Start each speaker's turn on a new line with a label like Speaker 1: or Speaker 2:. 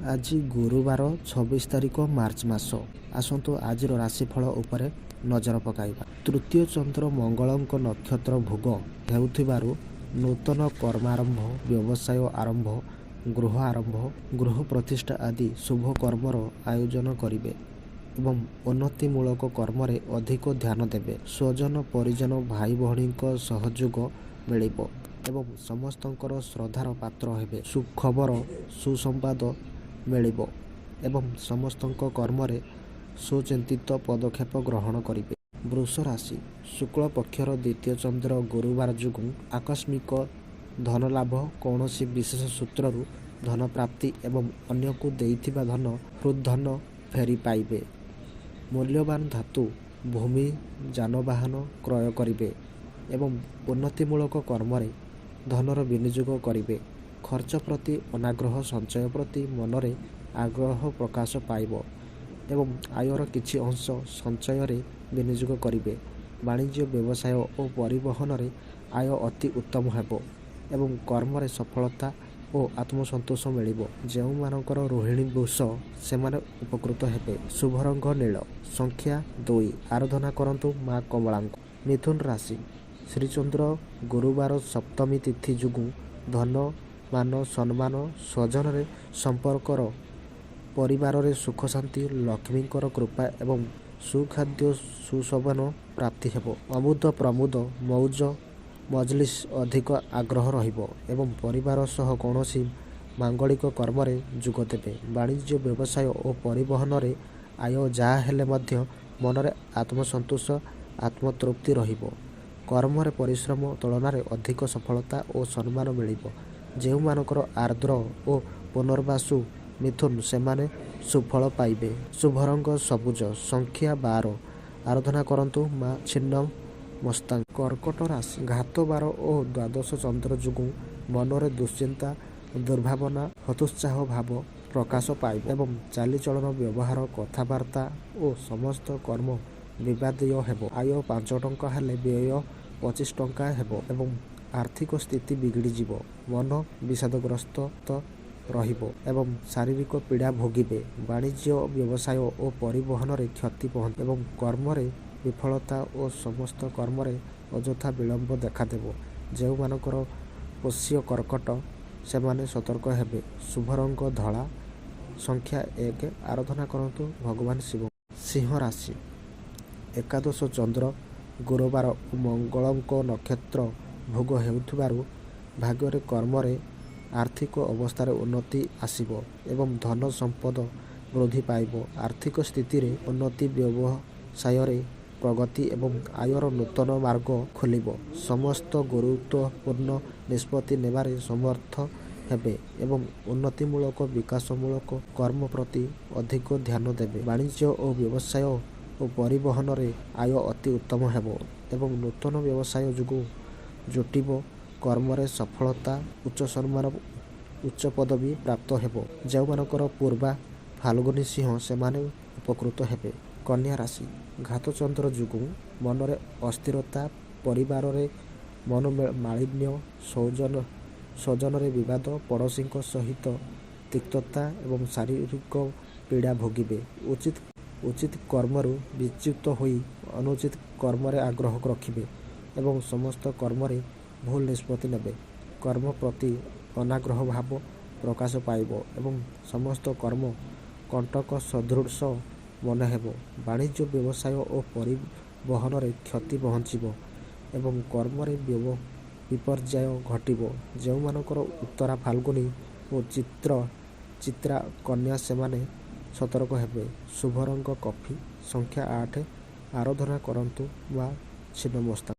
Speaker 1: ଆଜି ଗୁରୁବାର 26 ତାରିଖ ମାର୍ଚ୍ଚ ମାସ। ଆସନ୍ତୁ ଆଜିର ରାଶିଫଳ ଉପରେ ନଜର ପକାଇବା। ତୃତୀୟ ଚନ୍ଦ୍ର ମଙ୍ଗଳଙ୍କ ନକ୍ଷତ୍ର ଭୋଗ ହେଉଥିବାରୁ ନୂତନ କର୍ମାରମ୍ଭ, ବ୍ୟବସାୟ ଆରମ୍ଭ, ଗୃହ ଆରମ୍ଭ, ଗୃହ ପ୍ରତିଷ୍ଠା ଆଦି ଶୁଭ କର୍ମର ଆୟୋଜନ କରିବେ ଏବଂ ଉନ୍ନତିମୂଳକ କର୍ମରେ ଅଧିକ ଧ୍ୟାନ ଦେବେ। ସ୍ୱଜନ ପରିଜନ, ଭାଇ ଭଉଣୀଙ୍କ ସହଯୋଗ ମିଳିବ ଏବଂ ସମସ୍ତଙ୍କର ଶ୍ରଦ୍ଧାର ପାତ୍ର ହେବେ। ସୁଖବର, ସୁସମ୍ବାଦ ମିଳିବ ଏବଂ ସମସ୍ତଙ୍କ କର୍ମରେ ସୁଚିନ୍ତିତ ପଦକ୍ଷେପ ଗ୍ରହଣ କରିବେ। ବୃଷ ରାଶି, ଶୁକ୍ଳ ପକ୍ଷର ଦ୍ୱିତୀୟ ଚନ୍ଦ୍ର ଗୁରୁବାର ଯୋଗୁଁ ଆକସ୍ମିକ ଧନଲାଭ, କୌଣସି ବିଶେଷ ସୂତ୍ରରୁ ଧନ ପ୍ରାପ୍ତି ଏବଂ ଅନ୍ୟକୁ ଦେଇଥିବା ଧନ, ହୃଦଧନ ଫେରି ପାଇବେ। ମୂଲ୍ୟବାନ ଧାତୁ, ଭୂମି, ଯାନବାହନ କ୍ରୟ କରିବେ ଏବଂ ଉନ୍ନତିମୂଳକ କର୍ମରେ ଧନର ବିନିଯୋଗ କରିବେ। ଖର୍ଚ୍ଚ ପ୍ରତି ଅନାଗ୍ରହ, ସଞ୍ଚୟ ପ୍ରତି ମନରେ ଆଗ୍ରହ ପ୍ରକାଶ ପାଇବ ଏବଂ ଆୟର କିଛି ଅଂଶ ସଞ୍ଚୟରେ ବିନିଯୋଗ କରିବେ। ବାଣିଜ୍ୟ, ବ୍ୟବସାୟ ଓ ପରିବହନରେ ଆୟ ଅତି ଉତ୍ତମ ହେବ ଏବଂ କର୍ମରେ ସଫଳତା ଓ ଆତ୍ମସନ୍ତୋଷ ମିଳିବ। ଯେଉଁମାନଙ୍କର ରୋହିଣୀ ବୃଷ, ସେମାନେ ଉପକୃତ ହେବେ। ଶୁଭ ରଙ୍ଗ ନୀଳ, ସଂଖ୍ୟା 2। ଆରାଧନା କରନ୍ତୁ ମା କମଳାଙ୍କୁ। ମିଥୁନ ରାଶି, ଶ୍ରୀଚନ୍ଦ୍ର ଗୁରୁବାର ସପ୍ତମୀ ତିଥି ଯୋଗୁଁ ଧନ, ମାନ, ସମ୍ମାନ, ସ୍ୱଜନରେ ସମ୍ପର୍କର, ପରିବାରରେ ସୁଖ ଶାନ୍ତି, ଲକ୍ଷ୍ମୀଙ୍କର କୃପା ଏବଂ ସୁଖାଦ୍ୟ ସୁଶୋଭନ ପ୍ରାପ୍ତି ହେବ। ଆମୋଦ ପ୍ରମୋଦ, ମଉଜ ମଜଲିସ୍ ଅଧିକ ଆଗ୍ରହ ରହିବ ଏବଂ ପରିବାର ସହ କୌଣସି ମାଙ୍ଗଳିକ କର୍ମରେ ଯୋଗ ଦେବେ। ବାଣିଜ୍ୟ, ବ୍ୟବସାୟ ଓ ପରିବହନରେ ଆୟ ଯାହା ହେଲେ ମଧ୍ୟ ମନରେ ଆତ୍ମସନ୍ତୋଷ, ଆତ୍ମତୃପ୍ତି ରହିବ। କର୍ମରେ ପରିଶ୍ରମ ତୁଳନାରେ ଅଧିକ ସଫଳତା ଓ ସମ୍ମାନ ମିଳିବ। ଯେଉଁମାନଙ୍କର ଆର୍ଦ୍ର ଓ ପୁନର୍ବାସୁ ମିଥୁନ, ସେମାନେ ସୁଫଳ ପାଇବେ। ଶୁଭ ରଙ୍ଗ ସବୁଜ, ସଂଖ୍ୟା 12। ଆରାଧନା କରନ୍ତୁ ମା ଛିନ୍ନ ମସ୍ତା। କର୍କଟ ରାଶି, ଘାତବାର ଓ ଦ୍ୱାଦଶ ଚନ୍ଦ୍ର ଯୋଗୁଁ ମନରେ ଦୁଶ୍ଚିନ୍ତା, ଦୁର୍ଭାବନା, ହତୋତ୍ସାହ ଭାବ ପ୍ରକାଶ ପାଇବ ଏବଂ ଚାଲିଚଳନ, ବ୍ୟବହାର, କଥାବାର୍ତ୍ତା ଓ ସମସ୍ତ କର୍ମ ବିବାଦୀୟ ହେବ। ଆୟ 5 ଟଙ୍କା ହେଲେ ବ୍ୟୟ 25 ଟଙ୍କା ହେବ ଏବଂ ଆର୍ଥିକ ସ୍ଥିତି ବିଗିଡ଼ିଯିବ। ମନ ବିଷାଦଗ୍ରସ୍ତ ରହିବ ଏବଂ ଶାରୀରିକ ପୀଡ଼ା ଭୋଗିବେ। ବାଣିଜ୍ୟ, ବ୍ୟବସାୟ ଓ ପରିବହନରେ କ୍ଷତି ପହଞ୍ଚ ଏବଂ କର୍ମରେ ବିଫଳତା ଓ ସମସ୍ତ କର୍ମରେ ଅଯଥା ବିଳମ୍ବ ଦେଖାଦେବ। ଯେଉଁମାନଙ୍କର ପୋଷ୍ୟ କର୍କଟ, ସେମାନେ ସତର୍କ ହେବେ। ଶୁଭ ରଙ୍ଗ ଧଳା, ସଂଖ୍ୟା 1। ଆରାଧନା କରନ୍ତୁ ଭଗବାନ ଶିବ। ସିଂହ ରାଶି, ଏକାଦଶ ଚନ୍ଦ୍ର ଗୁରୁବାର ଓ ମଙ୍ଗଳଙ୍କ ନକ୍ଷତ୍ର ଭୋଗ ହେଉଥିବାରୁ ଭାଗ୍ୟରେ, କର୍ମରେ, ଆର୍ଥିକ ଅବସ୍ଥାରେ ଉନ୍ନତି ଆସିବ ଏବଂ ଧନ ସମ୍ପଦ ବୃଦ୍ଧି ପାଇବ। ଆର୍ଥିକ ସ୍ଥିତିରେ ଉନ୍ନତି, ବ୍ୟବସାୟରେ ପ୍ରଗତି ଏବଂ ଆୟର ନୂତନ ମାର୍ଗ ଖୋଲିବ। ସମସ୍ତ ଗୁରୁତ୍ୱପୂର୍ଣ୍ଣ ନିଷ୍ପତ୍ତି ନେବାରେ ସମର୍ଥ ହେବେ ଏବଂ ଉନ୍ନତିମୂଳକ, ବିକାଶମୂଳକ କର୍ମ ପ୍ରତି ଅଧିକ ଧ୍ୟାନ ଦେବେ। ବାଣିଜ୍ୟ ଓ ବ୍ୟବସାୟ ଓ ପରିବହନରେ ଆୟ ଅତି ଉତ୍ତମ ହେବ ଏବଂ ନୂତନ ବ୍ୟବସାୟ ଯୋଗୁଁ ଜୁଟିବ। କର୍ମରେ ସଫଳତା, ଉଚ୍ଚ ସମ୍ମାନ, ଉଚ୍ଚ ପଦବୀ ପ୍ରାପ୍ତ ହେବ। ଯେଉଁମାନଙ୍କର ପୂର୍ବା ଫାଲ୍ଗୁନୀ ସିଂହ, ସେମାନେ ଉପକୃତ ହେବେ। କନ୍ୟା ରାଶି, ଘାତଚନ୍ଦ୍ର ଯୋଗୁଁ ମନରେ ଅସ୍ଥିରତା, ପରିବାରରେ ମନୋମାଳିନ୍ୟ, ସ୍ୱଜନରେ ବିବାଦ, ପଡ଼ୋଶୀଙ୍କ ସହିତ ତିକ୍ତତା ଏବଂ ଶାରୀରିକ ପୀଡ଼ା ଭୋଗିବେ। ଉଚିତ କର୍ମରୁ ବିଚ୍ୟୁତ ହୋଇ ଅନୁଚିତ କର୍ମରେ ଆଗ୍ରହ ରଖିବେ ଏବଂ ସମସ୍ତ କର୍ମରେ ଭୁଲ ନିଷ୍ପତ୍ତି ନେବେ। କର୍ମ ପ୍ରତି ଅନାଗ୍ରହ ଭାବ ପ୍ରକାଶ ପାଇବ ଏବଂ ସମସ୍ତ କର୍ମ କଣ୍ଟକ ସଦୃଶ ମନେ ହେବ। ବାଣିଜ୍ୟ, ବ୍ୟବସାୟ ଓ ପରିବହନରେ କ୍ଷତି ପହଞ୍ଚିବ ଏବଂ କର୍ମରେ ବିପର୍ଯ୍ୟୟ ଘଟିବ। ଯେଉଁମାନଙ୍କର ଉତ୍ତରା ଫାଲ୍ଗୁନୀ ଓ ଚିତ୍ରା କନ୍ୟା, ସେମାନେ ସତର୍କ ହେବେ। ଶୁଭ ରଙ୍ଗ କଫି, ସଂଖ୍ୟା 8। ଆରାଧନା କରନ୍ତୁ ମା ଛିନ୍ନମସ୍ତା।